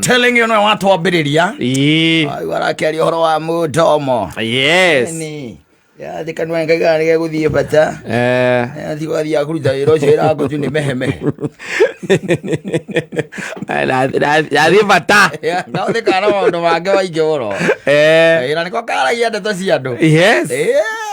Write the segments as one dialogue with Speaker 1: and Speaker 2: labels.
Speaker 1: Telling you, nĩwe watwambĩrĩria.
Speaker 2: Ĩĩ.
Speaker 1: Aigua arakĩaria ũhoro wa mũndomo.
Speaker 2: Yes.
Speaker 1: Nĩ. Yathĩ kanua ngaiga nĩ gegũthiĩ bata. Athiĩ gwathiaga kũruta wĩra ũcio wĩra waku tu nĩ mehemehe.
Speaker 2: Yathiĩ bata.
Speaker 1: Gaũthĩ kana maũndũ mangĩ maingĩ mũno. Wĩra nĩko karagia ndeto cia andũ.
Speaker 2: Yes.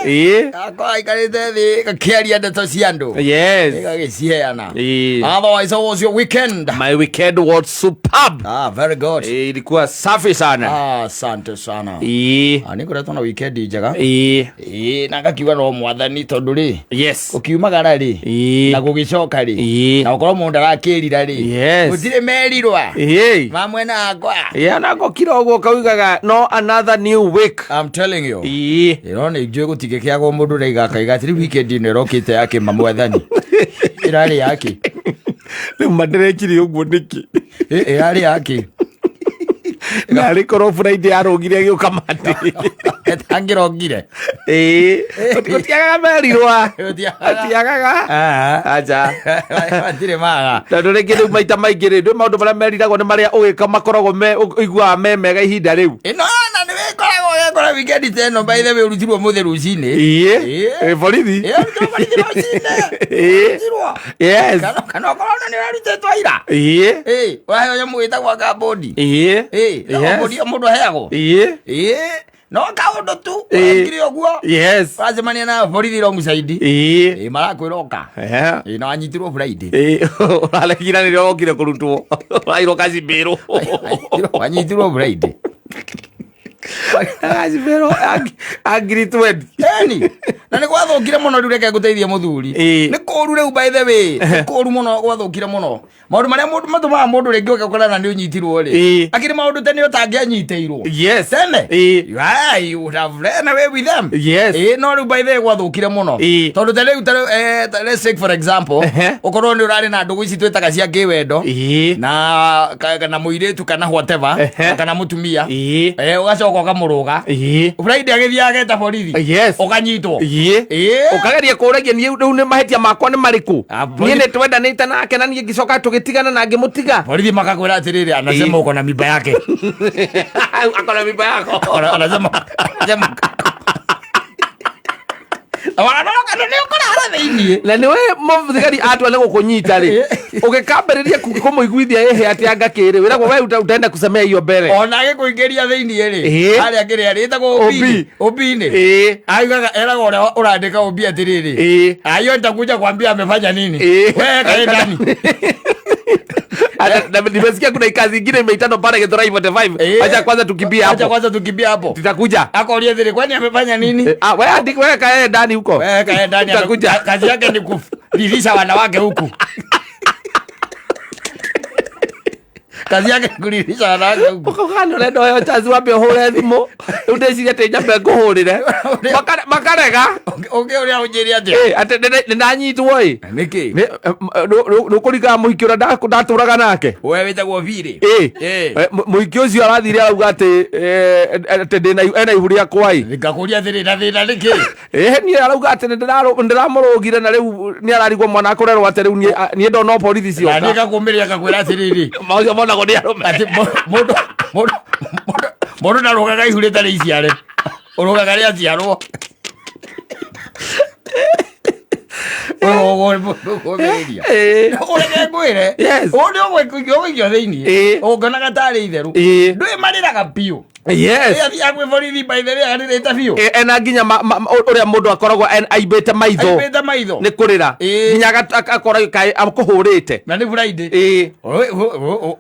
Speaker 2: Ĩĩ.
Speaker 1: Gakora aikarĩte thĩ gakĩaria ndeto cia andũ.
Speaker 2: Yes.
Speaker 1: Gagĩciheana.
Speaker 2: Ĩĩ.
Speaker 1: Otherwise, how was your weekend?
Speaker 2: My weekend was superb.
Speaker 1: Ah, very good.
Speaker 2: Ilikuwa safi sana.
Speaker 1: Ah, asante sana.
Speaker 2: Ĩĩ.
Speaker 1: Ah, nĩ ngoretwo na weekend njega.
Speaker 2: Ĩĩ.
Speaker 1: Ĩĩ, na ngakiuga no mwathani tondũ rĩ
Speaker 2: Yes.
Speaker 1: ũkiumagara rĩ
Speaker 2: Ĩĩ.
Speaker 1: na gũgĩcoka rĩ
Speaker 2: Ĩĩ.
Speaker 1: na gũkorwo mũndũ arakĩrira rĩ
Speaker 2: Yes.
Speaker 1: gũtirĩ merirwa
Speaker 2: Ĩĩ.
Speaker 1: ma mwena wakwa.
Speaker 2: Ĩĩ, ona ngũkira ũguo kaugaga no another new week.
Speaker 1: I'm telling you.
Speaker 2: Ĩĩ.
Speaker 1: Ĩro nĩ njũĩ gũtingĩkĩagwo mũndũ ũraiga akaiga atĩrĩ weekend ĩno ĩrokĩte yake ma mwathani ĩrarĩ yake.
Speaker 2: Rĩu manderekire ũguo nĩkĩ?
Speaker 1: Ĩrarĩ yake.
Speaker 2: Narĩ korwo Friday arũgire agĩũka Monday.
Speaker 1: Angĩrongire.
Speaker 2: Ĩĩ. Gũtiagaga merirwa.
Speaker 1: Gũtiagaga.
Speaker 2: Gũtiagaga.
Speaker 1: Ah.
Speaker 2: Acha.
Speaker 1: Matirĩ maga.
Speaker 2: Tondũ rĩngĩ rĩu maita maingĩ rĩ, ndwĩ maũndũ marĩa meriragwo nĩ marĩa ũgĩka makoragwo me ũiguaga me mega ihinda rĩu.
Speaker 1: Ĩno na nĩ wĩkoragwo ũgekora weekend ta ĩno by the way ũrutirwo mũthĩ rũcinĩ.
Speaker 2: Ĩĩ.
Speaker 1: Ĩĩ.
Speaker 2: Ĩ, borithi.
Speaker 1: Ĩĩ, ũrutirwo borithi rũcinĩ.
Speaker 2: Ĩĩ.
Speaker 1: Ũrutirwo.
Speaker 2: Yes.
Speaker 1: Kana ũkorwo na nĩ ũrarutĩtwo ira.
Speaker 2: Ĩĩ.
Speaker 1: Ĩĩ, ũraheo nyamũ ĩtagwo kambũndi.
Speaker 2: Ĩĩ.
Speaker 1: Ĩĩ,
Speaker 2: Yes.
Speaker 1: kambũndi ĩyo mũndũ aheagwo.
Speaker 2: Ĩĩ.
Speaker 1: Ĩĩ, no kaũndũ tu
Speaker 2: Ĩĩ.
Speaker 1: ũrekire ũguo.
Speaker 2: Yes.
Speaker 1: Ũracemania na borithi wrong side.
Speaker 2: Ĩĩ.
Speaker 1: Ĩĩ, marakwĩra ũka.
Speaker 2: Eh.
Speaker 1: Ĩĩ, na wanyitirwo Friday.
Speaker 2: Ĩĩ, ũraregire rĩrĩa wokire kũrutwo. Ũrairwo kacimbĩrwo.
Speaker 1: Wanyitirwo Friday.
Speaker 2: Kacimbĩrwo angiri 20.
Speaker 1: Eni, na nĩ gwathũkire mũno rĩu reke ngũteithie mũthuri.
Speaker 2: Ĩĩ.
Speaker 1: Nĩ kũru rĩu by the way. Nĩ kũru mũno gwathũkire mũno. Maũndũ marĩa mũndũ matũmaga mũndũ rĩngĩ ũke ũkorana nĩ ũnyitirwo rĩ.
Speaker 2: Ĩĩ.
Speaker 1: Akĩrĩ maũndũ tene ũtangĩanyitĩirwo.
Speaker 2: Yes.
Speaker 1: Tene.
Speaker 2: Ĩĩ.
Speaker 1: Yeah, you would have ran away with them.
Speaker 2: Yes.
Speaker 1: Ĩĩ, no rĩu by the way gwathũkire mũno.
Speaker 2: Ĩĩ.
Speaker 1: Tondũ ta rĩu ta rĩu, let's take for example,
Speaker 2: Ehe.
Speaker 1: ũkorwo nĩ ũrarĩ na ndũgũ ici twĩtaga cia kĩwendo.
Speaker 2: Ĩĩ.
Speaker 1: Na kana mũirĩtu kana whatever,
Speaker 2: Ehe.
Speaker 1: kana mũtumia.
Speaker 2: Ĩĩ.
Speaker 1: Ũgacoka ũkamũrũga.
Speaker 2: Ĩĩ.
Speaker 1: Friday agĩthiĩ ageta borithi.
Speaker 2: Yes.
Speaker 1: Ũkanyitwo.
Speaker 2: Ĩĩ.
Speaker 1: Ĩĩ.
Speaker 2: Ũkageria kũragia niĩ rĩu nĩ mahĩtia makwa nĩ marĩkũ?
Speaker 1: Ah,
Speaker 2: Niĩ nĩ twendanĩte nake na niĩ ngĩcoka tũgĩtigana na ngĩmũtiga.
Speaker 1: Borithi makakwĩra atĩrĩrĩ, anasema
Speaker 2: Ĩĩ.
Speaker 1: uko na mimba yake.
Speaker 2: Akona mimba yako.
Speaker 1: Anasema Wanoroka nĩ ũkũrara thĩiniĩ.
Speaker 2: Na nĩwe mũthigari atua nĩ gũkũnyita rĩ, ũgĩkambĩrĩria kũmũiguithia ĩhĩ atĩ anga kĩrĩ, wĩragwo we utaenda kusemea hiyo mbere.
Speaker 1: Ona agĩkũingĩria thĩiniĩ rĩ,
Speaker 2: Ĩĩ.
Speaker 1: harĩa kĩrĩa rĩtagwo
Speaker 2: OB.
Speaker 1: OB-inĩ.
Speaker 2: Ĩĩ.
Speaker 1: Augaga eraga ũrĩa ũrandĩka OB atĩrĩrĩ.
Speaker 2: Ĩĩ.
Speaker 1: Ayo nitakuja kuambia amefanya nini.
Speaker 2: Ĩĩ.
Speaker 1: Wewe kae ndani.
Speaker 2: Ata- na nimesikia kuna kazi ingine imeitano pale Githurai 45.
Speaker 1: Ĩĩ.
Speaker 2: Acha kwanza tukimbie
Speaker 1: Acha
Speaker 2: hapo.
Speaker 1: kwanza tukimbie hapo.
Speaker 2: Tutakuja.
Speaker 1: Akoria thiri kwani amefanya nini?
Speaker 2: Ah, wewe andika wewe kae ndani huko.
Speaker 1: Wewe kae ndani.
Speaker 2: Tutakuja.
Speaker 1: Kazi yake ni kulilisha wanawake huku. Kazi yake ni kulilisha wanawake huku.
Speaker 2: Ũkauga ũrenda ũheo chance wambe ũhũre thimũ rĩu ndĩciria atĩ nyambe ngũhũrĩre Makarega
Speaker 1: Ũngĩ ũrĩa ũnjĩre atĩa?
Speaker 2: Ĩ, atĩ nĩ ndanyitwo ĩ
Speaker 1: Nĩkĩ?
Speaker 2: Nĩ ũkũringana mũhiki ũrĩa ndatũraga nake.
Speaker 1: Wewe wĩtagwo Biri.
Speaker 2: Ĩ.
Speaker 1: Ĩ.
Speaker 2: Mũhiki ũcio arathire arauga atĩ atĩ ndĩna ena ihu rĩakwa ĩ.
Speaker 1: Ngakũria thĩrĩ na thĩna nĩkĩ?
Speaker 2: Ĩ, niĩ arauga atĩ nĩ ndĩramũrũgire na rĩu nĩ ararigwo mwana akũrerwo atĩ rĩu niĩ ndona o borithi
Speaker 1: Na niĩ
Speaker 2: cioka.
Speaker 1: ngakũmĩrĩria ngakwĩra atĩrĩrĩ.
Speaker 2: Maũcio monagwo nĩ arũme.
Speaker 1: Atĩ mũndũ ndarũgaga ihu rĩtarĩ iciare. Ũrũgaga rĩaciarwo. Ũgũkũmĩrĩria.
Speaker 2: Ĩ.
Speaker 1: Ũreke ngwĩre.
Speaker 2: Yes.
Speaker 1: Ũũ nĩ ũgũikio thĩiniĩ.
Speaker 2: Ĩ.
Speaker 1: Ũngĩonaga tarĩ itherũ.
Speaker 2: Ĩ.
Speaker 1: Ndũĩ marĩraga biũ.
Speaker 2: Yes.
Speaker 1: Athiaga kwĩ borithi by the way arĩrĩte biũ.
Speaker 2: Ena nginya ũrĩa mũndũ akoragwo aimbĩte maitho.
Speaker 1: Aimbĩte maitho.
Speaker 2: Nĩ kũrĩra.
Speaker 1: Ĩ.
Speaker 2: Nginya akora kaĩ akũhũrĩte.
Speaker 1: Na nĩ Friday.
Speaker 2: Ĩ.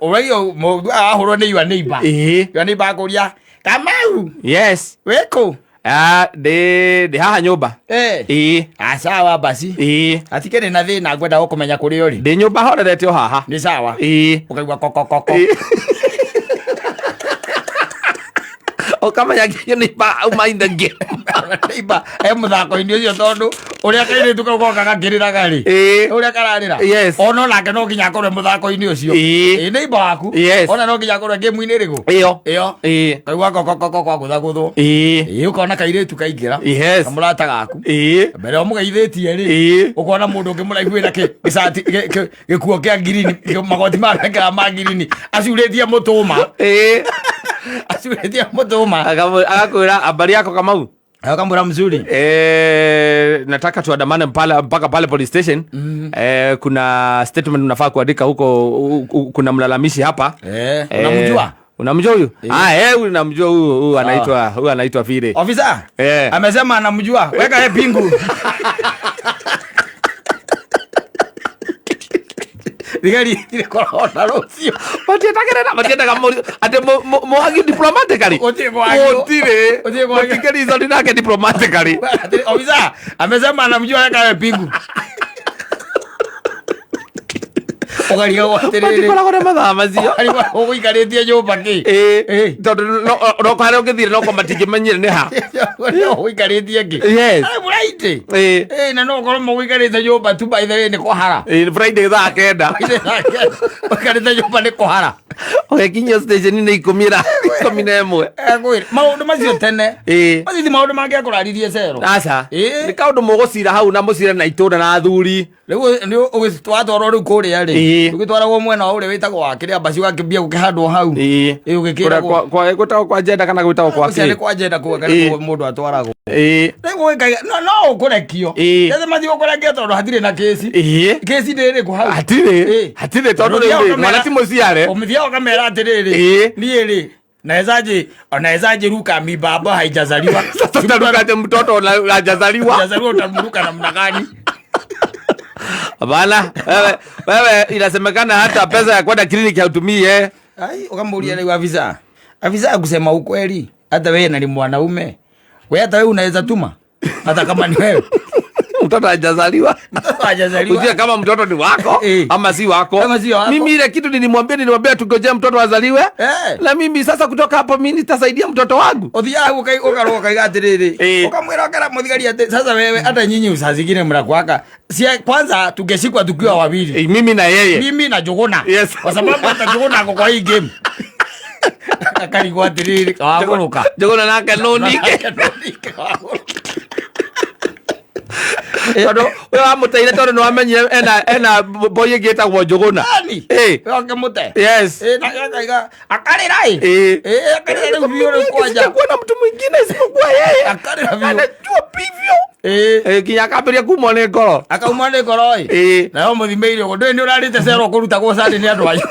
Speaker 1: Ũraigua mũndũ ahũrwo nĩ your neighbor.
Speaker 2: Ĩ.
Speaker 1: Your neighbor akũria, Kamau,
Speaker 2: Yes.
Speaker 1: wĩkũ?
Speaker 2: Ah, ndĩ haha nyũmba.
Speaker 1: Ĩ. Ah, sawa basi.
Speaker 2: Ĩ.
Speaker 1: Hatikĩrĩ na thĩna ngwenda gũkũmenya kũrĩa ũrĩ.
Speaker 2: Ndĩ nyũmba horerete o haha.
Speaker 1: Nĩ sawa.
Speaker 2: Ĩ.
Speaker 1: Ũkaigua kokokoko.
Speaker 2: Ĩ. Ũkamenya nginya neighbor auma in the game.
Speaker 1: Neighbor e mũthako-inĩ ũcio tondũ ũrĩa kairĩtu kau goka gakĩrĩraga rĩ, ũrĩa kararĩra, ona nake no nginya akorwe mũthako-inĩ ũcio. Ĩĩ, neighbor waku ona no nginya akorwe game-inĩ ĩrĩkũ?
Speaker 2: Ĩyo.
Speaker 1: Ĩyo. Kaigua kokokoko kwagũthagũthwo. Ĩĩ, ũkona kairĩtu kaingĩra na mũrata gaku mbere ũmũgeithĩtie rĩ, ũkona mũndũ ũngĩ mũraihu wĩna gĩcati gĩkuo kĩa ngirini, magoti ma mekĩra ma ngirini, acurĩtie mũtũma, acurĩtie mũtũma.
Speaker 2: Agakwĩra habari yako Kamau.
Speaker 1: Akamwĩra mzuri.
Speaker 2: Nataka tuandamane pale mpaka pale police station. Kuna statement unafaa kuandika huko, kuna mlalamishi hapa.
Speaker 1: Unamjua?
Speaker 2: Unamjua huyu? Ah, huyu namjua huyu, huyu anaitwa, huyu anaitwa vile.
Speaker 1: Officer? Amesema anamjua. Weka yeye pingu. Thigari irikoragwo na rũciũ.
Speaker 2: Matietagĩrĩra, matiendaga mũri-, atĩ mũhagio diplomatically.
Speaker 1: Gũtirĩ kũhagio.
Speaker 2: Gũtirĩ.
Speaker 1: Gũtirĩ kũhagio.
Speaker 2: Mũtingĩ reason nake diplomatically.
Speaker 1: Atĩ, officer, amesema anamjua, weka yeye pingu. Ũkarigagwo atĩrĩrĩ.
Speaker 2: Matikoragwo na mathaa macio.
Speaker 1: Ũkarigwo ũgũikarĩtie nyũmba kĩ?
Speaker 2: Tondũ no harĩa ũngĩthire no kwa matingĩmenyire nĩ ha.
Speaker 1: Ũgũikarĩtie kĩ? Ai, Friday. Na no ũkorwo mũgũikarĩte nyũmba tu, by the way, nĩ kũhara.
Speaker 2: Friday thaa 9.
Speaker 1: Friday thaa 9. Ũikarĩte nyũmba nĩ kũhara.
Speaker 2: Ũgĩkinyia station-inĩ ikũmi na ikũmi na ĩmwe.
Speaker 1: Ngwĩre, maũndũ macio tene. Macio ti maũndũ mangĩakũraririe cero.
Speaker 2: Aca. Nĩ kaũndũ mũgũcira hau na mũcire na itũra na athuri.
Speaker 1: Rĩu nĩ twatwarwo rĩu kũrĩa rĩ. Ũgĩtwaragwo mwena wa ũrĩa wĩtagwo wa kĩrĩa mbaci ũgakĩambia gũkĩhandwo hau. Ũgĩkĩragwo.
Speaker 2: Kũrĩa gwĩtagwo kwa njenda kana gwĩtagwo kwa
Speaker 1: Ũcio nĩ
Speaker 2: kĩ?
Speaker 1: kwa njenda kuo, kana kuo mũndũ atwaragwo. Rĩu ũgĩkaiga, no ũkũrekio. Rĩu mathiĩ gũkũrekia tondũ hatirĩ na kĩci. Kĩci ndĩ ĩrĩkũ hau?
Speaker 2: Hatirĩ. Hatirĩ tondũ
Speaker 1: Ũthiaga
Speaker 2: rĩu rĩ,
Speaker 1: ũkamera-
Speaker 2: mwana ti mũciare.
Speaker 1: Ũmĩthiaga ũkamera atĩrĩrĩ. Niĩ rĩ, nawezaje ruka mimba ambayo haijazaliwa?
Speaker 2: Sasa utarukaje mtoto hajazaliwa?
Speaker 1: Hajazaliwa utamruka namna gani?
Speaker 2: Hapana, wewe inasemekana hata pesa ya kwenda kliniki hautumii, eh?
Speaker 1: Ai, ukamuulia leo afisa. Afisa kusema ukweli, hata wewe ni mwanaume. Wewe hata wewe unaweza tuma. Hata kama ni wewe.
Speaker 2: Mtoto hajazaliwa.
Speaker 1: Mtoto hajazaliwa.
Speaker 2: Ujue kama mtoto ni wako, ama si wako.
Speaker 1: Ama si wako.
Speaker 2: Mimi ile kitu nilimwambia tungojee mtoto azaliwe. Na mimi sasa kutoka hapo mimi nitasaidia mtoto wangu.
Speaker 1: Uthiaga ukaroga ukaiga atiriri. Ukamwira ukara muthigari ati sasa wewe hata nyinyi saa zingine mnakuaka. Si kwanza tungeshikwa tukiwa wawili.
Speaker 2: Mimi na yeye.
Speaker 1: Mimi na Njuguna. Kwa sababu hata Njuguna ako kwa hii game. Akarigwo atiriri, kawagũrũka.
Speaker 2: Njuguna nake no nike.
Speaker 1: Nake no nike, kawagũrũka.
Speaker 2: Tondũ we wamũteire tondũ nĩwamenyire ena boy ĩngĩ ĩtagwo Njuguna.
Speaker 1: Nani? We wakĩmũte?
Speaker 2: Yes.
Speaker 1: Na akaiga, akarĩra ĩ? Akarĩra rĩu biũ rĩu kwanja.
Speaker 2: Sitakuwa na mtu mwingine isipokuwa yeye.
Speaker 1: Akarĩra biũ.
Speaker 2: Anajua bivyo. Nginya akambĩrĩria kumwo nĩ ngoro.
Speaker 1: Akaumwo nĩ ngoro ĩ? Nayo mũthimĩire ũguo. Ndũĩ nĩ ũrarĩte cero ũkũrutagwo candi nĩ andũ anyu.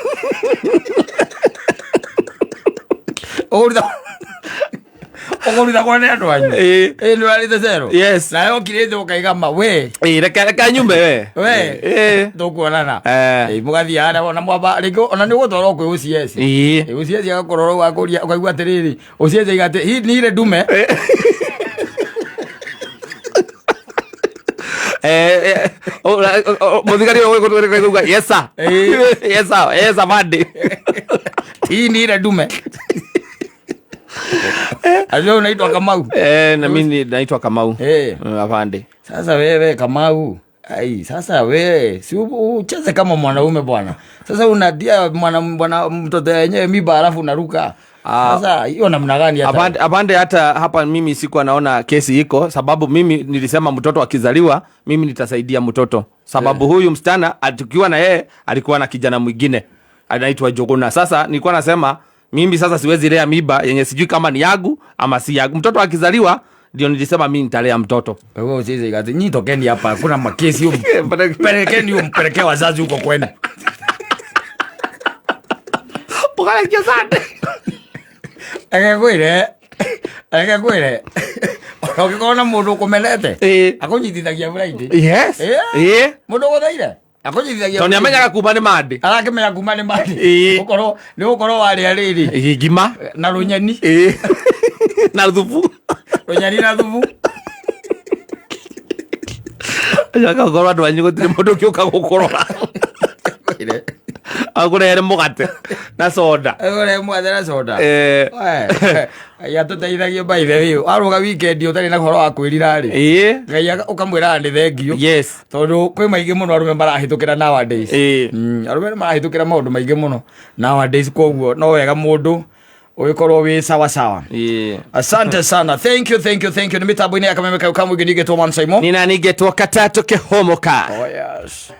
Speaker 1: Ũkũrutagwo nĩ andũ anyu. Nĩ ũrarĩte cero?
Speaker 2: Yes.
Speaker 1: Nayo okirĩte ũkaiga ma, we.
Speaker 2: Reke nyume we.
Speaker 1: We. Tũkuonana. Mũgathiĩ harĩa ona mwamba, rĩngĩ ona nĩ ũgũtwarwo kwĩ OCS. OCS agakũrora ũgakũria, ũkaigua atĩrĩrĩ, OCS aiga atĩ, hii ni ile ndume.
Speaker 2: Mũthigari ũyũ ũgũtwĩra kuga, yes sir. Yes sir, yes sir, Monday.
Speaker 1: Hii ni ile ndume. Ajo unaitwa Kamau?
Speaker 2: Na mimi naitwa Kamau. Afande.
Speaker 1: Sasa wewe Kamau, ai, sasa wewe si ucheze kama mwanaume bwana. Sasa unatia mwana mtoto yenyewe mimba alafu unaruka. Sasa hiyo namna gani hata?
Speaker 2: Afande, hata hapa mimi sikuwa naona kesi iko, sababu mimi nilisema mtoto akizaliwa mimi nitasaidia mtoto. Sababu huyu msichana tukiwa na yeye alikuwa na kijana mwingine anaitwa Njuguna. Sasa nilikuwa nasema mimi sasa siwezi lea mimba yenye sijui kama ni yangu ama si yangu. Mtoto akizaliwa ndio nilisema mimi nitalea mtoto.
Speaker 1: Kwa hiyo sisi ikati, nyinyi tokeni hapa, kuna makesi huko. Pelekeni huko, mpelekee wazazi huko kwenu.
Speaker 2: Pokalekia sana.
Speaker 1: Eke kwire. Ona ũngĩkorwo na mũndũ ũkũmenete, akũnyitithagia Friday.
Speaker 2: Yes.
Speaker 1: Mũndũ ũgũthaire, akũnyitithagia
Speaker 2: Tondũ
Speaker 1: Friday.
Speaker 2: nĩamenyaga kuma nĩ Monday.
Speaker 1: Arakĩmenya kuma nĩ Monday. Ũkorwo, nĩ ũkorwo warĩa rĩrĩ.
Speaker 2: Ngima.
Speaker 1: Na rũnyeni.
Speaker 2: Na thubu.
Speaker 1: Rũnyeni na thubu.
Speaker 2: Acoka ũkorwo andũ anyu gũtirĩ mũndũ ũngĩũka gũkũrora.
Speaker 1: Kwire.
Speaker 2: Agũrehere mũgate na soda.
Speaker 1: Ore mwathe na soda.
Speaker 2: Eh.
Speaker 1: Ngai atũteithagie by the way. Warũga weekend ũtarĩ na ũhoro wa kwĩrira rĩ.
Speaker 2: Ĩĩ.
Speaker 1: Ngai ũkamwĩraga nĩ thengio.
Speaker 2: Yes.
Speaker 1: Tondũ kwĩ maingĩ mũno arũme marahĩtũkĩra nowadays.
Speaker 2: Ĩĩ.
Speaker 1: Arũme nĩ marahĩtũkĩra maũndũ maingĩ mũno nowadays, koguo no wega mũndũ ũgĩkorwo wĩ sawa sawa.
Speaker 2: Ĩĩ.
Speaker 1: Asante sana, thank you, thank you, thank you. Nĩ mĩtambo-inĩ ya Kameme Kayũ ka Mũingĩ, ningĩtwo Man Saimo.
Speaker 2: Nina nigetwo katatu kĩhũmũka.
Speaker 1: Oh yes.